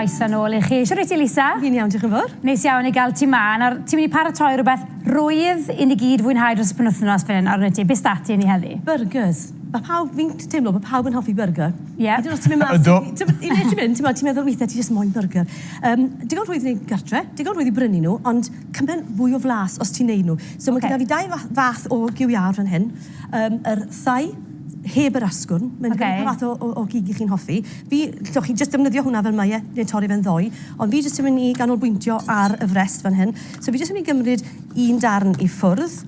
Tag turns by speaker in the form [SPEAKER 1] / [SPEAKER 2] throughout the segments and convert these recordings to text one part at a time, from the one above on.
[SPEAKER 1] Croeso nôl i chi. Shwt wyt ti Lisa?
[SPEAKER 2] Fi'n iawn, diolch yn fawr.
[SPEAKER 1] Neis iawn i gael ti 'ma. Nawr, ti'n mynd i paratoi rhywbeth rwydd i ni gyd fwynhau dros y penwythnos fan hyn, nawr wyt ti? Be s'da ti i ni heddi?
[SPEAKER 2] Burgers. Mae pawb, fi'n teimlo bod pawb yn hoffi burger.
[SPEAKER 1] Ie.
[SPEAKER 2] Hyd yn oed os ti'n mynd mas...
[SPEAKER 3] Ydw.
[SPEAKER 2] I le ti'n mynd, ti'n ti'n meddwl weithiau ti jyst moyn burger. Um, digon rhwydd i wneud gartre, digon rhwydd i brynu nhw, ond cymaint fwy o flas os ti'n neud nhw. So mae
[SPEAKER 1] Ocê.
[SPEAKER 2] gyda fi dau fath o gyw iâr fan hyn. Um, yr thai, heb yr asgwrn. Mae'n dibynnu
[SPEAKER 1] Ocê.
[SPEAKER 2] pa fath o, o, o gig i chi'n hoffi. Fi, llwch chi jyst defnyddio hwnna fel mae e, neu torri fe'n ddoi. Ond fi jyst yn mynd i ganolbwyntio ar y frest fan hyn. So fi jyst yn mynd i gymryd un darn i ffwrdd.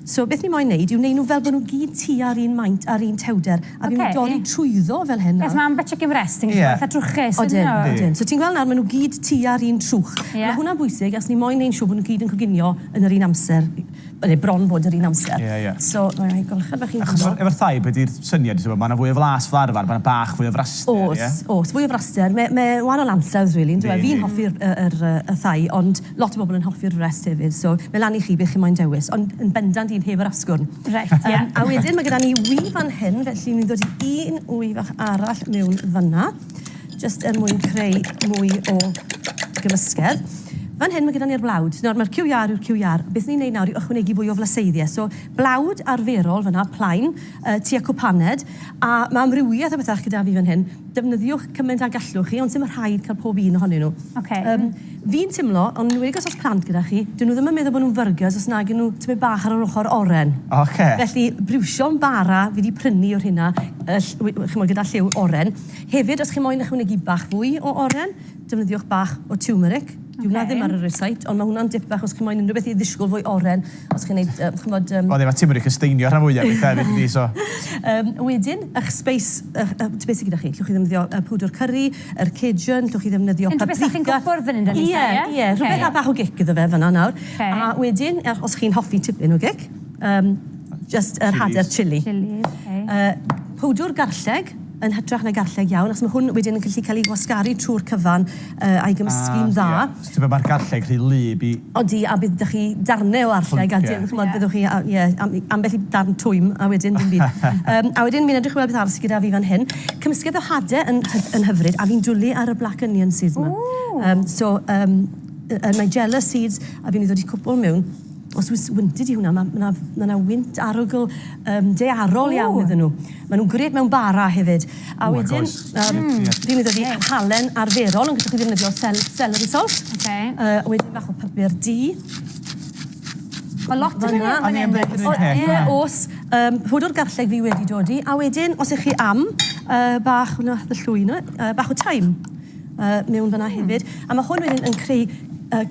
[SPEAKER 2] So beth ni moyn neud yw neud nhw fel bod nhw gyd tua'r un maint a'r un tewder. A fi'n mynd i dorri trwyddo fel hyn
[SPEAKER 1] Yes,
[SPEAKER 2] nawr.
[SPEAKER 1] mae ambell chicken breast yn gallu bod eitha trwchus, ydyn
[SPEAKER 2] Odyn,
[SPEAKER 1] nhw?
[SPEAKER 2] odyn. So ti'n gweld nawr, maen nhw gyd tua'r un trwch. Mae hwnna'n bwysig, achos ni moyn neud yn siŵr bod nhw gyd yn coginio yn yr un amser. Neu bron bod yr un amser.
[SPEAKER 3] Ie, ie.
[SPEAKER 2] So, mae rhaid golchad bach i'n
[SPEAKER 3] Achos efo'r thai, be di'r syniad, ti'n gwbod, ma' 'na fwy o flas fel arfer, ma' 'na bach fwy o fraster, ie?
[SPEAKER 2] Oes, oes, fwy o fraster. Mae, mae wahanol ansawdd, really, yndyw e?
[SPEAKER 3] Yndi,
[SPEAKER 2] Fi'n
[SPEAKER 3] yndi.
[SPEAKER 2] hoffi'r y, yr, yy, y thai, ond lot o bobl yn hoffi'r frest hefyd, so mae lan i chi beth chi moyn dewis, ond yn bendant un heb yr asgwrn.
[SPEAKER 1] Reit, ie.
[SPEAKER 2] Um, a wedyn mae gyda ni wy fan hyn, felly ni'n dod i un wy fach arall mewn fanna, jyst er mwyn creu mwy o gymysgedd. Fan hyn mae gyda ni'r blawd. Nawr mae'r cyw iâr yw'r cyw iâr. Beth ni'n neud nawr yw ychwanegu fwy o flaseiddiau. So blawd arferol fan'na, plaen, uh, tua cwpaned, a mae amrywiaeth o bethau gyda fi fan hyn. Defnyddiwch cymaint â gallwch chi, ond sim rhaid cael pob un ohonyn nhw.
[SPEAKER 1] Okay.
[SPEAKER 2] Um, fi'n timlo, ond yn enwedig os oes plant gyda chi, dyn nhw ddim yn meddwl bod nhw'n fyrgers os nag nhw tymed bach ar yr ochr oren.
[SPEAKER 3] Oce.
[SPEAKER 2] Felly, briwsion bara fi wedi prynu o'r hynna, uh, chymod, gyda lliw oren. Hefyd, os chi moyn ychwanegu bach fwy o oren, Defnyddiwch bach o turmeric. Dyw hwnna ddim ar y rysáit, ond mae hwnna'n dip bach os chi moyn unrhyw beth i ddisgwyl fwy oren, os chi'n neud, yy, ch'mod, yym...
[SPEAKER 3] Wel, ie, mae turmeric yn staenio rhan fwyaf o bethau hefyd, dydi, so...
[SPEAKER 2] Yym, wedyn, eich spice, ych, yy, beth sydd gyda chi? Llwch chi ddefnyddio yy powdwr curry, yr Cajun, llwch chi ddefnyddio
[SPEAKER 1] Unrhyw beth 'sach chi'n
[SPEAKER 2] paprika.
[SPEAKER 1] gwpwrdd fan hyn 'da Lisa,
[SPEAKER 2] Ie,
[SPEAKER 1] ie?
[SPEAKER 2] ie, rhywbeth â bach o gic iddo fe fan'na nawr.
[SPEAKER 1] Ocê.
[SPEAKER 2] A wedyn, os chi'n hoffi tipyn o gic, yym, jyst yr hade'r chilli.
[SPEAKER 1] Chilli, ocê.
[SPEAKER 2] Yy, powdwr garlleg. yn hytrach na garlleg iawn, achos mae hwn wedyn yn gallu cael ei wasgaru trwy'r cyfan uh, a'i gymysgu'n dda.
[SPEAKER 3] Ah, ie. So mae'r garlleg rhy wlyb i...
[SPEAKER 2] Odi, a bydd 'da chi darnau o arlleg a dim, ch'mod, yeah. byddwch chi, a, ie, am, ambell i darn twym, a wedyn dim byd. um, a wedyn mi'n edrych i weld beth arall sydd gyda fi fan hyn. Cymysgedd o hade yn, yn hyfryd, a fi'n dwlu ar y black onion seeds yma. Um, so, um, y Nigella seeds, a fi'n mynd i ddod i cwpl mewn. Os oes wynted i hwnna, mae 'na ma' 'na wynt arogl um, daearol iawn iddyn nhw. Maen nhw'n gret mewn bara hefyd. A
[SPEAKER 3] Ww,
[SPEAKER 2] wedyn,
[SPEAKER 3] oes.
[SPEAKER 2] um,
[SPEAKER 3] Ie, ie.
[SPEAKER 2] fi'n mynd i ddod halen arferol, ond gallwch chi ddefnyddio sel celery salt.
[SPEAKER 1] Okay.
[SPEAKER 2] Wedyn bach o pupur du.
[SPEAKER 1] Mae lot yn
[SPEAKER 2] Fan'na.
[SPEAKER 1] mynd fan hyn.
[SPEAKER 3] O,
[SPEAKER 2] Ie, oes. Um, Hwd o'r garlleg fi wedi dod i. A wedyn, os ych chi am, uh, bach, hwnna y llwy yna, bach o thyme. uh, mewn fyna hefyd. A mae hwn wedyn yn creu uh,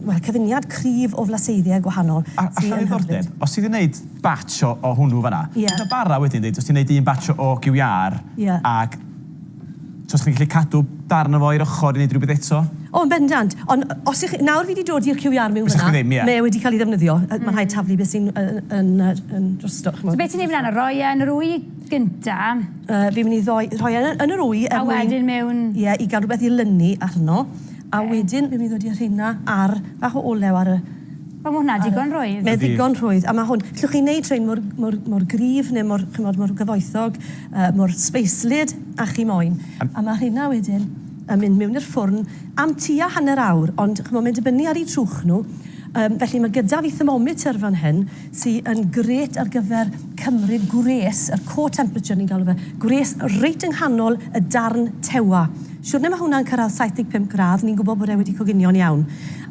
[SPEAKER 2] well, cyfuniad cryf o flaseiddiau gwahanol.
[SPEAKER 3] A, a llawn ddiddordeb, os ti wedi gwneud batch o, o hwnnw fanna, yeah. y bara wedyn, dweud, os ti'n gwneud un batch o gyw iâr,
[SPEAKER 2] yeah.
[SPEAKER 3] ac so os chi'n gallu cadw darn o fo i'r ochr i wneud rhywbeth eto?
[SPEAKER 2] O, yn bendant. Ond os ych, nawr fi wedi dod i'r cyw iâr mewn fyna,
[SPEAKER 3] ddim, yeah.
[SPEAKER 2] mae e wedi cael ei ddefnyddio. Mm. Mae rhaid taflu beth sy'n yn, yn, yn drosto.
[SPEAKER 1] So beth ti'n neud fyna, roi e yn yr wy gynta?
[SPEAKER 2] Yy, fi'n mynd i ddoi, rhoi e yn yr wy er
[SPEAKER 1] A
[SPEAKER 2] mwyn...
[SPEAKER 1] wedyn mewn...
[SPEAKER 2] Ie, i gael rhywbeth i lynu arno. A wedyn fi'n mynd i ddod i rheina ar, bach o olew ar y...
[SPEAKER 1] Wel, ma' hwnna digon rhwydd.
[SPEAKER 2] Mae ddigon rhwydd. A ma' hwn, llwch chi wneud rhein mor, mor, mor gryf neu mor, chimod, mor gyfoethog, uh, mor sbeislyd a chi moyn. A ma' rheina wedyn yn mynd mewn i'r ffwrn am tua hanner awr, ond chimod, mae'n dibynnu ar eu trwch nhw. Um, felly mae gyda fi thermometer fan hyn, sy yn grêt ar gyfer cymryd gwres, yr core temperature ni'n galw fe, gwres reit yng nghanol y darn tewa. Siwrne mae hwnna'n cyrraedd 75 gradd, ni'n gwybod bod e wedi coginio'n iawn.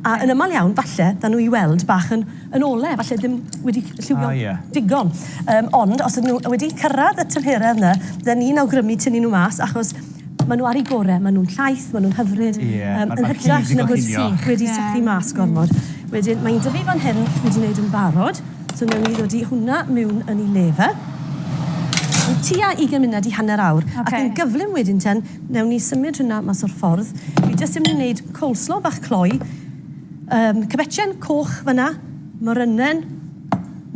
[SPEAKER 2] A yn aml iawn, falle, da nhw i weld bach yn, yn ole, falle ddim wedi lliwio
[SPEAKER 3] ah, yeah.
[SPEAKER 2] digon. Um, ond os ydyn nhw wedi cyrraedd y tymheredd yna, bydden ni'n awgrymu tynnu nhw mas, achos maen nhw ar eu gorau, maen nhw'n llaith, maen nhw'n hyfryd.
[SPEAKER 3] Ie,
[SPEAKER 2] um, yn hytrach na bod wedi
[SPEAKER 1] yeah.
[SPEAKER 2] sychu mas gormod. Wedyn, mae'n dyfu fan hyn wedi wneud yn barod, so newn ni ddod i hwnna mewn yn ei le fe. Yn tua 20 munud i hanner awr.
[SPEAKER 1] Okay.
[SPEAKER 2] Ac yn gyflym wedyn ten, newn ni symud hwnna mas o'r ffordd. Fi jyst yn mynd i wneud coleslaw bach cloi, um, cabetchen coch fyna, morynen,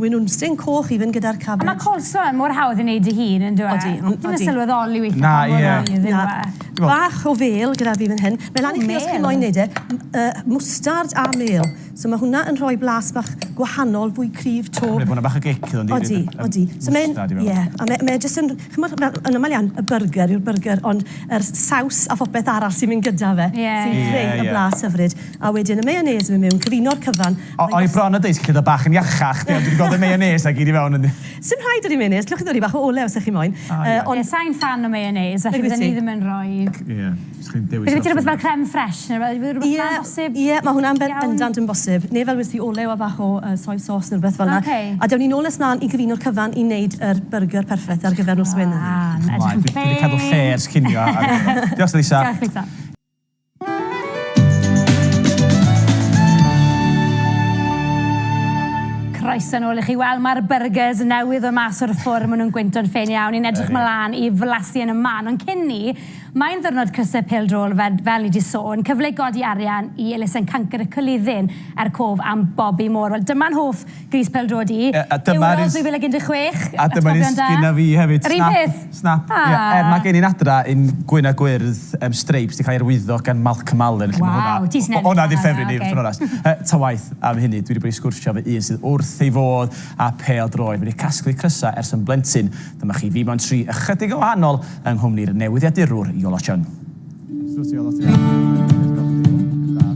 [SPEAKER 2] Winwnsyn coch i fynd gyda'r
[SPEAKER 1] A mae
[SPEAKER 2] cabbage.
[SPEAKER 1] coleslaw yn mor hawdd i wneud dy hun, yn dyw e?
[SPEAKER 2] Odi,
[SPEAKER 1] Dim yn
[SPEAKER 2] odi.
[SPEAKER 1] sylweddoli weithiau
[SPEAKER 3] Na,
[SPEAKER 1] pa mor
[SPEAKER 3] ie.
[SPEAKER 1] rwydd yw
[SPEAKER 2] Na.
[SPEAKER 1] e.
[SPEAKER 2] Bach o fêl gyda fi fan hyn. Mae lan i chi os chi moyn neud e. Mwstard a mêl. So mae hwnna yn rhoi blas bach gwahanol, fwy cryf 'to.
[SPEAKER 3] Mae'n bod 'na bach o gic iddo yndi?
[SPEAKER 2] Odi, odi. So mae'n, ie, a mae mae e jyst yn, chimod, fel yn aml iawn, y byrgyr yw'r byrgyr, ond yr saws a phopeth arall sy'n mynd gyda fe sy'n creu y blas hyfryd. A wedyn y mayonnaise yn mynd mewn, cyfuno'r cyfan.
[SPEAKER 3] O'n i bron a deud ti'n gallu dod bach yn iachach, dwi 'di gweld y mayonnaise a gyd i fewn yndi?
[SPEAKER 2] Sim rhaid dod i mayonnaise, gallwch chi ddod i bach o olew os ych chi moyn.
[SPEAKER 1] Ond... Ie, sa i'n ffan o mayonnaise, felly bydden i ddim yn rhoi...
[SPEAKER 3] Ie, os chi'n dewis...
[SPEAKER 1] Bydde ti rhywbeth fel creme fraiche neu rhywbeth, rhywbeth fel 'na'n bosib?
[SPEAKER 2] Ie, mae hwnna'n bendant yn bosib. Neu fel wedes i, olew a bach o soy sauce neu rhywbeth fel 'na. A dewn ni nôl nes mlaen i gyfuno'r cyfan i wneud yr byrgyr perffaith ar gyfer nos Wener.
[SPEAKER 1] Edrych yn
[SPEAKER 3] ffein. Dwi 'di cadw lle ers cinio. Diolch Lisa.
[SPEAKER 1] Diolch Lisa. Croeso nôl i chi. Wel, mae'r byrgers newydd ddod mas o'r ffwrn, maen nhw'n gwynto'n ffein iawn. Ni'n edrych mlaen i flasu yn y man. Ond cyn 'ny, mae'n ddiwrnod crysau pêl-drol fel, fel ni 'di sôn. Cyfle i godi arian i elusen cancr y coluddyn er cof am Bobby Moore. Wel, dyma'n hoff Grys pêl-droed i.
[SPEAKER 3] A dyma'r
[SPEAKER 1] un... Euros 2016.
[SPEAKER 3] A dyma'r un sgynna fi hefyd.
[SPEAKER 1] Yr un peth?
[SPEAKER 3] Snap. Ia. Er mae gen i'n adra un gwyn a gwyrdd um, streips 'di cael ei arwyddo gan Malcolm Allen.
[SPEAKER 1] Felly mae hwnna... Ti sy'n ennill.
[SPEAKER 3] Hwnna 'di'r ffefryn i, fod yn onest. Ta waeth am hynny, dwi wedi bod i sgwrsio efo un sydd wrth ei fodd â phêl-droed. Mae wedi casglu crysau ers yn blentyn. Dyma chi fi mewn tri ychydig yn wahanol yng nghwmni'r newyddiadurwr Iolo Cheung.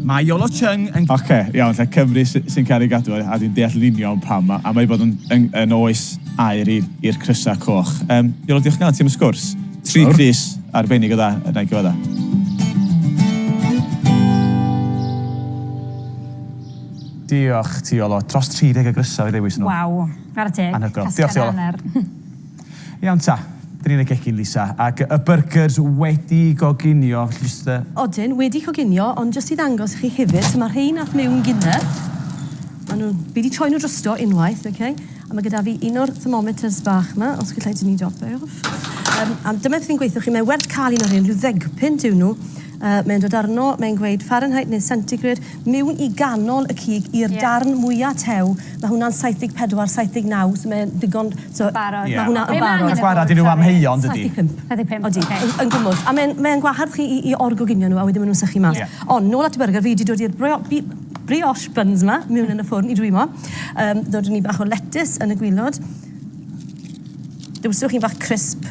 [SPEAKER 4] Mae Iolo Cheung yn... Oce, iawn, lle Cymru sy'n cael ei gadw, a dwi'n deall yn union pam, a mae bod yn, yn, yn oes aur i'r crysau coch. Um, Iolo, diolch yn fawr ti am y sgwrs. Tri crys arbennig o dda yn ei gyfadda.
[SPEAKER 3] Diolch ti, Iolo. Dros 30 o grysau i ddewis nhw.
[SPEAKER 1] Waw, ar y teg.
[SPEAKER 3] Anhygoel. Diolch ti, Iolo. Iawn ta, dyn ni'n y gegin Lisa, ac y byrgyrs wedi goginio, felly jyst yy...
[SPEAKER 2] Odyn, wedi coginio, ond jyst i ddangos i chi hefyd, so ma' rhein ath mewn gynne, ma' nhw, fi 'di troi nhw drosto unwaith, ok, a ma' gyda fi un o'r thermometers bach 'ma, os gallai dynnu dop e off. Yym, a dyma beth fi'n gweutho chi, mae werth cael un o'r rhein, rhyw ddegpunt yw nhw, yy, mae'n dod arno, mae'n gweud Fahrenheit neu centigrade, mewn i ganol y cig i'r yeah. darn mwyaf tew. Mae hwnna'n 74, 79, so mae'n ddigon... So,
[SPEAKER 1] barod.
[SPEAKER 2] Yeah. Mae hwnna yn barod.
[SPEAKER 3] Mae'n gwarad i nhw amheuon, dydy?
[SPEAKER 2] 75.
[SPEAKER 1] 75,
[SPEAKER 2] Odi, okay. yn, yn gwmws. A mae'n mae gwahardd chi i, i orgoginio nhw, a wedyn maen nhw'n sychu mas. Yeah. Ond, nôl at y burger, fi wedi dod i'r brioche buns yma, mewn yn y ffwrn i dwymo. Um, ddodwn ni bach o lettuce yn y gwylod. Dewiswch un bach crisp,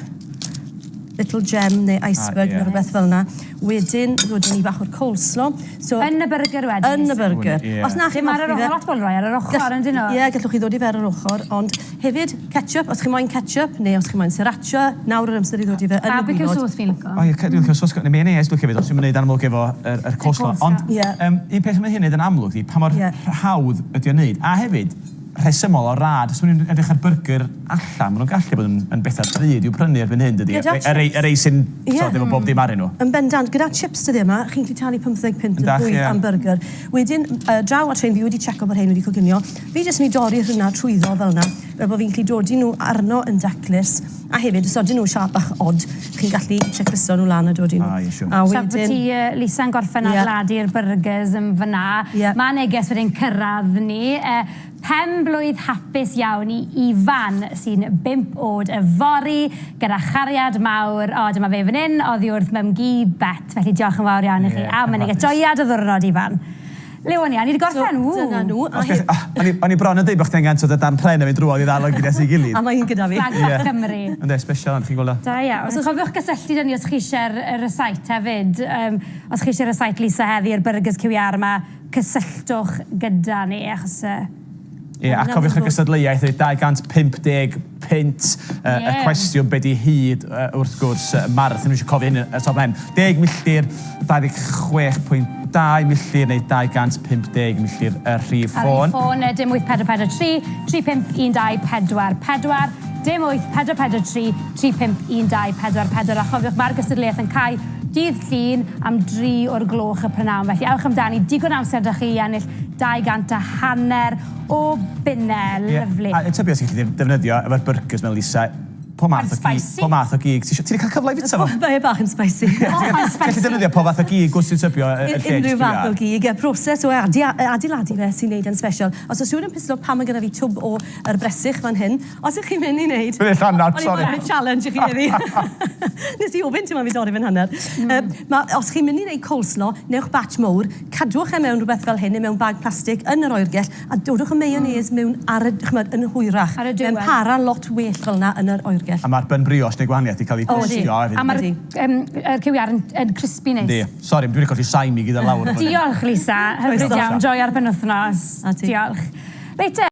[SPEAKER 2] little gem neu iceberg neu rhywbeth fel yna. Wedyn, ddodwn ni bach o'r coleslaw.
[SPEAKER 1] So, yn y byrgyr wedyn?
[SPEAKER 2] Yn y byrgyr. Yeah. Os na chi'n
[SPEAKER 1] hoffi fe... Lot bobl roi ar yr ochr, yn dyn nhw?
[SPEAKER 2] Ie, gallwch chi ddod i fe ar yr ochr, ond hefyd ketchup, os chi moyn ketchup, neu os chi moyn sriracha, nawr yr amser i ddod i fe yn y gwylod.
[SPEAKER 1] Barbecue sauce fi'n lico.
[SPEAKER 3] O ie, dwi'n licio sauce, neu mayonnaise dwi'n licio hefyd, ond sy'n mynd yn amlwg efo yr, yr coleslaw. Ond
[SPEAKER 2] yeah.
[SPEAKER 3] um, un peth mae'n hyn yn amlwg di, pa mor yeah. hawdd ydy o'n neud. A hefyd, rhesymol o rad. Os maen nhw'n edrych ar byrgyr allan, maen nhw'n gallu bod yn, yn bethau drud i'w prynu erbyn hyn, dydy?
[SPEAKER 2] Gyda
[SPEAKER 3] Y rei, y rei sy'n
[SPEAKER 2] Ie.
[SPEAKER 3] yeah. efo bob dim arnyn nhw.
[SPEAKER 2] Yn bendant, gyda chips dyddiau yma, chi'n gallu talu 15 punt yn
[SPEAKER 3] Yndach,
[SPEAKER 2] rhwydd
[SPEAKER 3] ie.
[SPEAKER 2] am byrgyr. Wedyn, uh, draw at rhein, fi wedi checo bod rhein wedi coginio. Fi jyst yn mynd i dorri rhywna trwyddo fel yna, fel bod fi'n gallu dodi nhw arno yn daclus. A hefyd, os odyn nhw siâp bach od, chi'n gallu tacluso nhw lan a dodi nhw.
[SPEAKER 3] Ah, ie, siŵr.
[SPEAKER 2] A
[SPEAKER 1] Tra bod
[SPEAKER 2] wedyn...
[SPEAKER 1] ti, uh, Lisa'n gorffen
[SPEAKER 2] Ie.
[SPEAKER 1] adeiladu'r byrgyrs yn fyna,
[SPEAKER 2] Ie.
[SPEAKER 1] mae neges wedi'n cyrraedd ni. Uh, Pen-blwydd hapus iawn i Ifan sy'n bump oed yfory gyda chariad mawr. O, dyma fe fan hyn, oddi wrth Mum-gu Bet. Felly diolch yn fawr iawn i chi
[SPEAKER 3] Ie,
[SPEAKER 1] am y neges.
[SPEAKER 3] hapus.
[SPEAKER 1] Joia dy ddiwrnod, Ifan. Le o'n i? O'n i wedi gorffen?
[SPEAKER 2] So,
[SPEAKER 1] Ww.
[SPEAKER 2] dyna nhw. A
[SPEAKER 3] Os gall- ah, O'n i, o'n i bron yn dweud bod chdi angen sort of darn pren a mynd drwodd i ddal o gyda ei gilydd.
[SPEAKER 2] A mae un gyda fi.
[SPEAKER 1] Flag bach Cymru.
[SPEAKER 3] Yndê, special, ond chi'n gweld o.
[SPEAKER 1] Da iawn. So chofiwch gysylltu 'da ni os chi eisiau'r y recite hefyd. Um, os chi eisiau'r recite Lisa heddi, yr burgers QER yma, cysylltwch gyda ni, achos... Uh,
[SPEAKER 3] Ie, a cofiwch y gystadleuaeth yw 250 punt. Uh, y cwestiwn be di hyd, uh, wrth gwrs, uh, marathon, nhw eisiau cofio hyn y top pen. 10 milltir, 26.2 milltir neu 250 milltir y rhif ffôn.
[SPEAKER 1] Ar ffôn, dim 8443 3512 44, dim 8443 3512 44, a chofiwch mae'r gystadleuaeth yn cau dydd Llun am 3 o'r gloch y prynhawn. Felly ewch amdani, digon amser 'da chi i ennill 200 a hanner o bunnau.
[SPEAKER 3] Ie,
[SPEAKER 1] Lyfli.
[SPEAKER 3] A tybio ti'n gallu defnyddio efo'r byrgers mewn Lisa, Po math o gig,
[SPEAKER 1] spicy.
[SPEAKER 3] po math o gig. Ti isio- ti 'di cael cyfle i fita fo?
[SPEAKER 2] Mae e bach yn spicy.
[SPEAKER 1] O, mae'n
[SPEAKER 3] Ti'n gallu
[SPEAKER 1] spicy.
[SPEAKER 3] defnyddio po fath o gig wyt ti'n tybio y y lle
[SPEAKER 2] Unrhyw
[SPEAKER 3] jyst
[SPEAKER 2] fath o
[SPEAKER 3] cywiar.
[SPEAKER 2] gig, y proses o adi adeiladu fe sy'n neud e'n special. Os oes rhywun yn pislo pam mae gyda fi twb o yr bresych fan hyn, os ych chi'n mynd i wneud...
[SPEAKER 3] Dwi'n llanad, sori.
[SPEAKER 2] O'n i'n challenge i chi heddi. Nes i ofyn ti'n fi dorri fy'n hanner. Mm. Ma, os chi'n mynd i wneud coleslaw, newch batch mowr, cadwch e mewn rhywbeth fel hyn, neu mewn bag plastig yn yr oergell, a dodwch y mayonnaise mewn ar y, ch'mod, yn hwyrach.
[SPEAKER 1] Ar y diwedd.
[SPEAKER 2] Mae'n para lot well fel yna yn yr oergell.
[SPEAKER 3] A mae'r bun brioche neu gwahaniaeth i cael ei
[SPEAKER 2] O,
[SPEAKER 3] dystio hefyd.
[SPEAKER 1] A mae'r
[SPEAKER 2] Ydi.
[SPEAKER 1] um, yr cywiar yn, yn crispy neis.
[SPEAKER 3] Yndi. Sori, dwi wedi colli saim i gyd ar lawr.
[SPEAKER 1] Diolch, Lisa. Hyfryd
[SPEAKER 2] Croeso.
[SPEAKER 1] iawn. Joio ar penwythnos.
[SPEAKER 2] A ti.
[SPEAKER 1] Diolch. Reit te.